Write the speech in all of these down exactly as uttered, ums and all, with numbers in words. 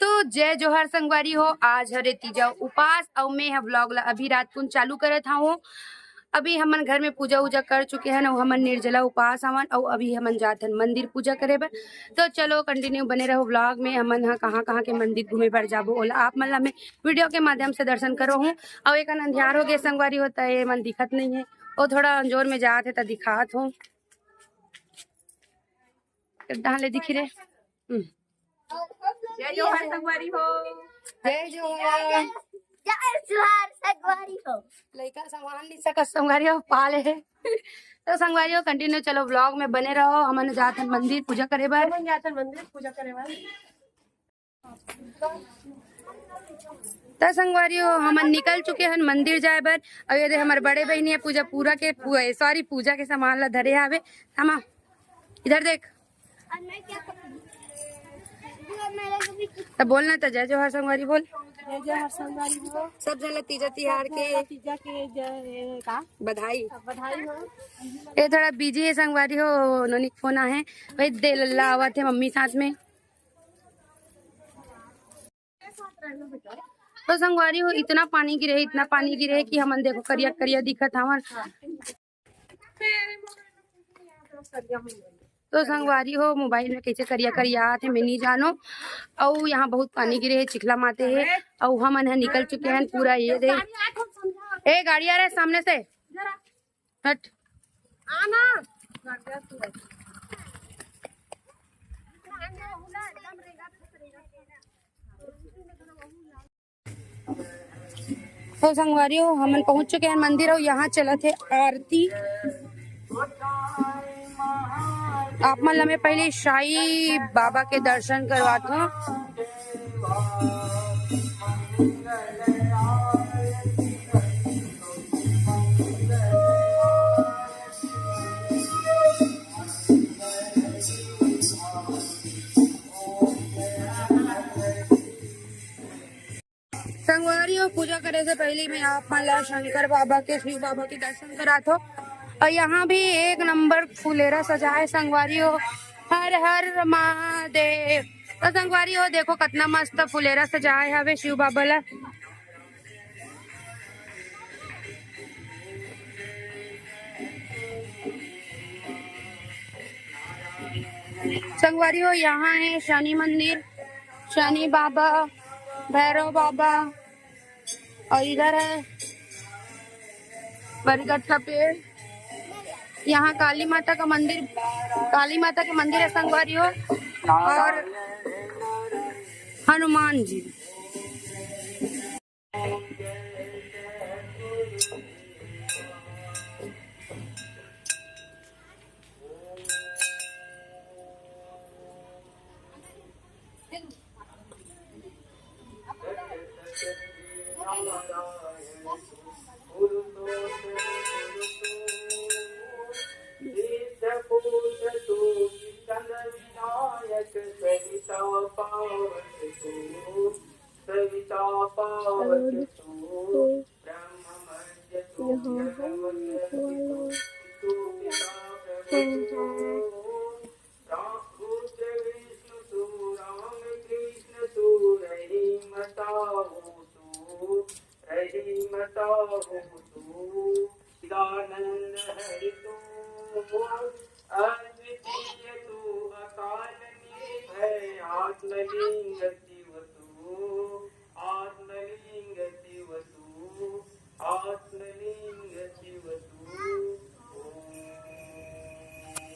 तो जय जोहार संगवारी हो, आज हरे तीजा उपास अउ मैं ह vlog ला अभी रात कुन चालू करत हवं। अभी हमन घर में पूजा उजा कर चुके हन अउ हमन निर्जला उपास हवन अउ अभी हमन जात हन मंदिर पूजा करे बर। तो चलो continue बने रहो vlog में, हमन ह कहाँ-कहाँ के मंदिर घूमे बर जाबो ओला आप मन ला मैं video के माध्यम से दर्शन करवाहूँ। अउ एक अंधियार हो गए संगवारी हो, त ये मन दिखत नहीं है, वो थोड़ा अंजोर में जात है त दिखात हूँ। डहान ले दिखी रे। हम्म। जय जोहार संगवारी हो। जय जोहार। जय जोहार संगवारी हो। लइका संभाल नहीं सकत संगवारी हो, पाले है। तो संगवारी हो continue चलो vlog में बने रहो। हमन जात हन मंदिर पूजा करे बर। हमन जात हन मंदिर पूजा करे बर। त संगवारी हो हमन निकल चुके हन मंदिर जाए बर। अउ ये दे हमर बड़े बहिनी है पूजा पूरा के पू-, sorry पूजा के सामान ला धरे हावे। थामा इधर देख। त बोलना त जय जोहार संगवारी बोल। जय जोहार संगवारी हो। सब झन ला तीजा तिहार के तीजा के जय का बधाई। बधाई हो। ये थोड़ा busy है संगवारी हो, नोनी के फोन आहे। भाई दे लल्ला आवत है मम्मी साथ में। तो संगवारी हो इतना पानी गिरे है, इतना पानी गिरे है कि हमन देखो करिया करिया दिखत हवन। तो संगवारी हो मोबाइल में कैसे करिया करिया आत है मैं नहीं जानो। अउ यहाँ बहुत पानी गिरे है, चिखला माते है। अउ हमन ह निकल चुके हैं पूरा ये दे। ए गाड़ी आ रहा है सामने से, हट। तो संगवारी हो हमन पहुंच चुके हैं मंदिर अउ यहाँ चलत है आरती। आप मन ला मैं पहले साईं बाबा के दर्शन करवात हूँ। संगवारी हो पूजा करे से पहले मैं आप मन ला शंकर बाबा के, शिव बाबा के दर्शन करात हो। अउ यहाँ भी एक नंबर फुलेरा सजाए संगवारी हो। हर हर महादेव। तो संगवारी हो देखो कतना मस्त फुलेरा सजाए हवे शिव बाबा ला। संगवारी हो यहाँ है शनि मंदिर, शनि बाबा, भैरव बाबा। अउ इधर है बरगद का पेड़। यहाँ काली माता का मंदिर, काली माता के मंदिर है संगवारी हो, अउ हनुमान जी।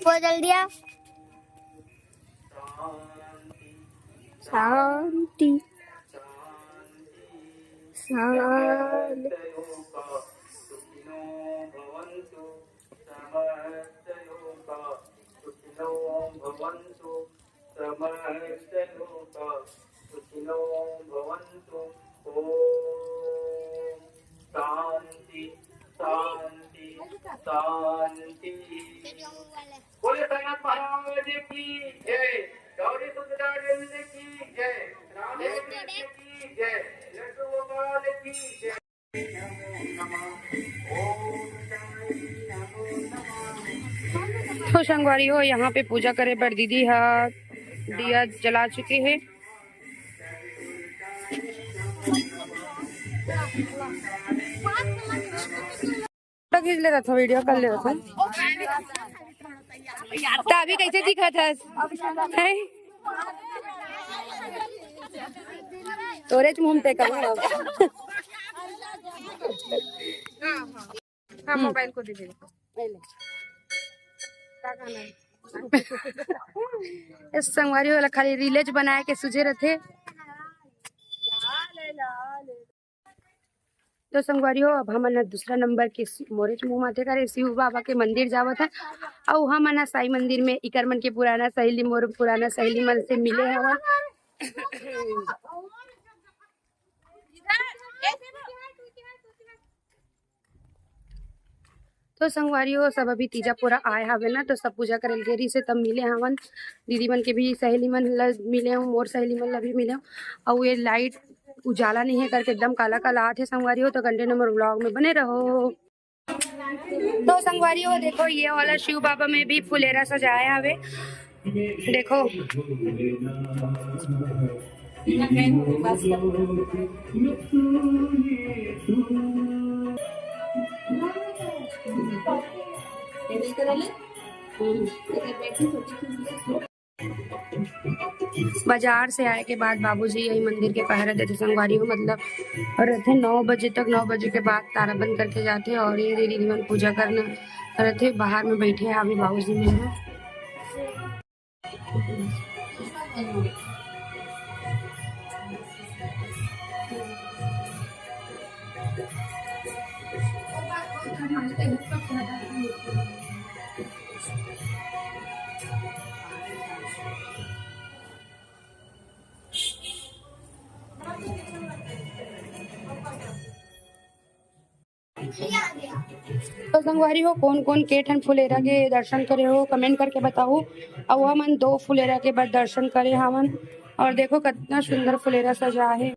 बोल जल्दी आ। शांति। शांति। शांति, शांति, शांति। बोले साईनाथ महाराज की जय, गौरी सुंदरानंद की जय, राधे कृष्ण की जय, लड्डू गोपाल की जय। तो संगवारी हो, यहाँ पे पूजा करे बर दीदी हा दिया जला चुके हे। तो खींच ले रहा था, वीडियो कर ले रहा था। तो अभी कैसे दिखा था? हैं? तोरे च मुंह ते करूंगा। हाँ, मोबाइल को दे दे। ए संगवारी हो, खाली रीले च बनाए के सुझे रथे। तो संगवारी हो, अब हमन ह दूसरा नंबर के शि-, मोरेच मुंह माथे करे शिव बाबा के मंदिर जावत हन। अउ हमन ह साई मंदिर में, इकर मन के पुराना सहेली, मोर पुराना सहेली मन से मिले हवन। तो संगवारी हो, सब अभी तीजा पोरा आए हावे ना, तो सब पूजा करे ल गे रहिस हे, तब मिले हावन। दीदी मन के भी सहेली मन ल मिले हूँ, मोर सहेली मन ल भी मिले हूँ। अउ ये लाइट उजाला नहीं है करके एकदम काला काला आत हे संगवारी हो, तो कंटिन्यू मोर व्लॉग में बने रहो। तो संगवारी हो, देखो, ये वाला शिव बाबा में भी फुलेरा सजाए हावे। देखो, बाजार से आए के बाद बाबूजी यही मंदिर के पहरा देथे संगवारी हो, मतलब, और रहथे नौ बजे तक। नौ बजे के बाद तारा बंद करके जाथे और ये दीदी मन पूजा करना रहथे। बाहर में बैठे हावे बाबूजी मन ह। तो संगवारी हो, कोन कोन के ठन फुलेरा के दर्शन करे हो, कमेंट करके बताओ। अउ हमन दो फुलेरा के बाद दर्शन करे हावन। और देखो, कितना सुंदर फुलेरा सजा है।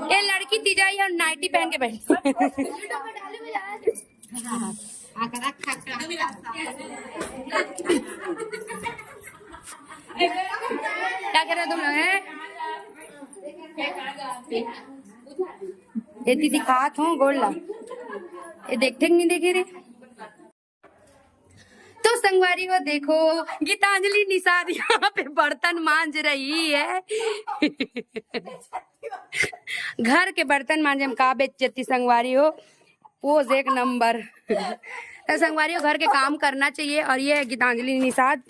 ये लड़की तीजा ही और नाइटी पहन के बैठी। क्या कर रहे हो तुम लोग, हैं? ये दीदी खात हो गोड़ ला। ये देखते कि नहीं देखे रे? तो संगवारी हो, देखो, गीतांजलि निषाद यहाँ पे बर्तन मांज रही है। घर के बर्तन मांजे में का बेइज्जती संगवारी हो, पोज एक नंबर। तो संगवारी हो, घर के काम करना चाहिए। और ये है गीतांजलि निषाद।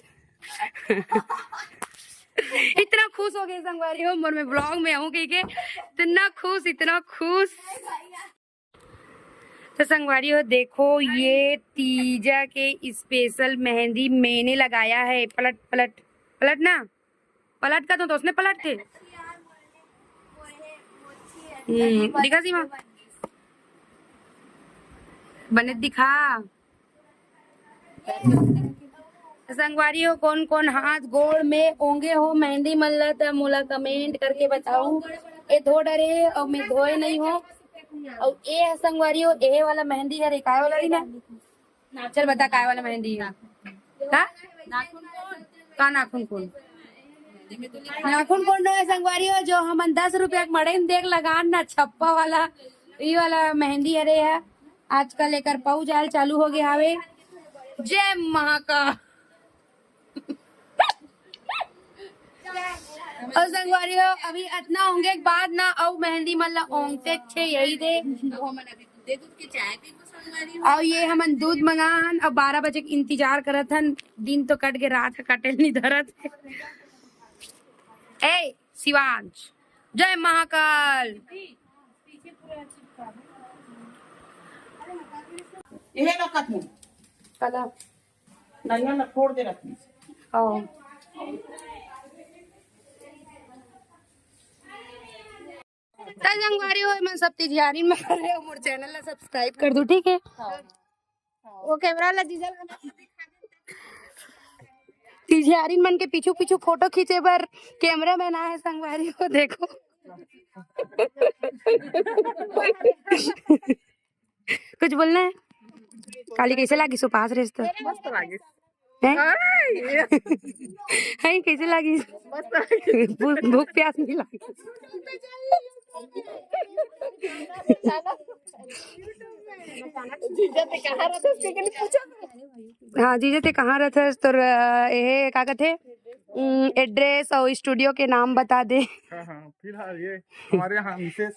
इतना खुश हो गए संगवारी हो, मोर में व्लॉग में आऊँ कह के, इतना खुश, इतना खुश। तो संगवारी हो, देखो, ये तीजा के स्पेशल मेहंदी मैंने लगाया है। पलट, पलट, पलट ना, पलट का तो, तो उसने पलट थे। हम्म, दिखा सीमा, बने दिखा। संगवारी हो, कोन कोन हाथ गोड़ में ओंगे हो मेहंदी मन ला, त मोला कमेंट करके बताओ। ए धो डरे हे अउ मैं धोए नहीं हो। अउ ए ह संगवारी हो, ए वाला मेहंदी हरे, काय वाला रही ना? चल बता, काय वाला मेहंदी है? का? का नाखून कोन? नाखून कोन है संगवारी हो, जो हमन दस रुपया के मड़ई में देख लगान ना, छप्पा वाला, ई वाला मेहंदी हरे है। आजकल एकर पाउच आयल चालू हो गए हावे। जय महाकाल। अउ संगवारी हो, अभी अतना ओंगे के बाद ना, अउ मेहंदी मन ला ओंगते छे यही दे। अउ ये हमन दूध मंगाहन, अउ बारह बजे के इंतजार करत हन। दिन तो कट के, रात ह कटे नहीं धरत। ए शिवांश, जय महाकाल। ये ना कटनी। कला। नहीं, ना फोड़ दे रखनी। ओ। त संगवारी हो, एमन सब तिजियारिन मन हरे, मोर चैनल ला सब्सक्राइब कर दू, ठीक है? वो कैमरा ला जीजा ला। तिजियारिन मन के पीछू पीछू फोटो खींचे बर कैमरामैन आए हे संगवारी हो, देखो। कुछ बोलना है? काली कैसे लागिस उपास रेस त? मस्त लागिस। हैं? हैं, कैसे लागिस? भूख, भूख प्यास नहीं लागिस। जीजा ते कहाँ रहते, उसके लिए पूछो। हाँ, जीजा ते कहाँ रहते, तोर, अ, ये का कहते, एड्रेस और स्टूडियो के नाम बता दे। हाँ, हाँ, फिलहाल ये हमारे यहाँ विशेष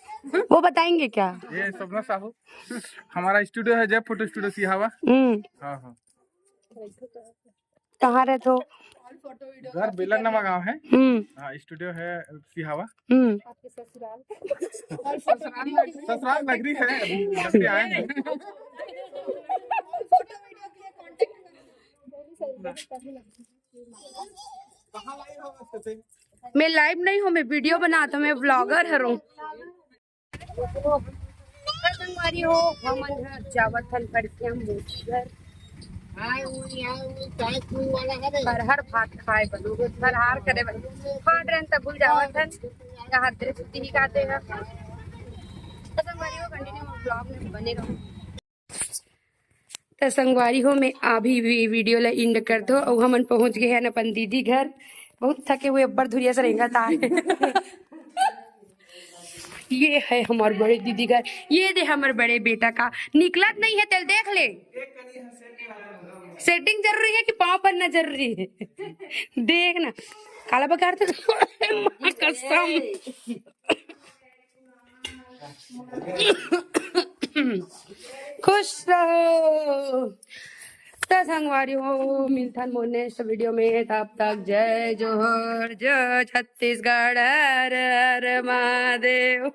वो बताएंगे क्या? ये सपना साहू, हमारा स्टूडियो है जय फोटो स्टूडियो सिहावा। हम्म। हाँ, हाँ। कहाँ रहते हो? घर बेलर नवा गांव है। हम्म। हाँ, स्टूडियो है सिहावा। हम्म। ससुराल नगरी है, अभी घर पे आए हैं। मैं लाइव नहीं हूँ, मैं वीडियो बनाता हूँ, मैं व्लॉगर हूँ। संगवारी हो, हमन ह जावत हन कड़किया मोती घर। फरहर भात खाए बर, फरहार करे बर। खात रहन त भूल जावत हन, यहाँ दृष्टि ही खाते हैं। तो संगवारी हो, कंटिन्यू ब्लॉग में बने रहो। त संगवारी हो, मैं अभी भी वीडियो ला एंड कर दो। अउ हमन पहुंच गए हैं अपन दीदी घर। बहुत थके हुए, अब्बड़ धुरिया से रेंगत आए। ये है हमारे बड़े दीदी घर। ये दे हमारे बड़े बेटा का निकलत नहीं है, तेल देख ले। सेटिंग जरूरी है कि पाँव पड़ना जरूरी है? देख ना, काला बकार तो कसम। खुश रहो। त संगवारी हो, मिलथन मोर नेक्स्ट वीडियो में। तब तक जय जोहार, जय छत्तीसगढ़, हर हर महादेव।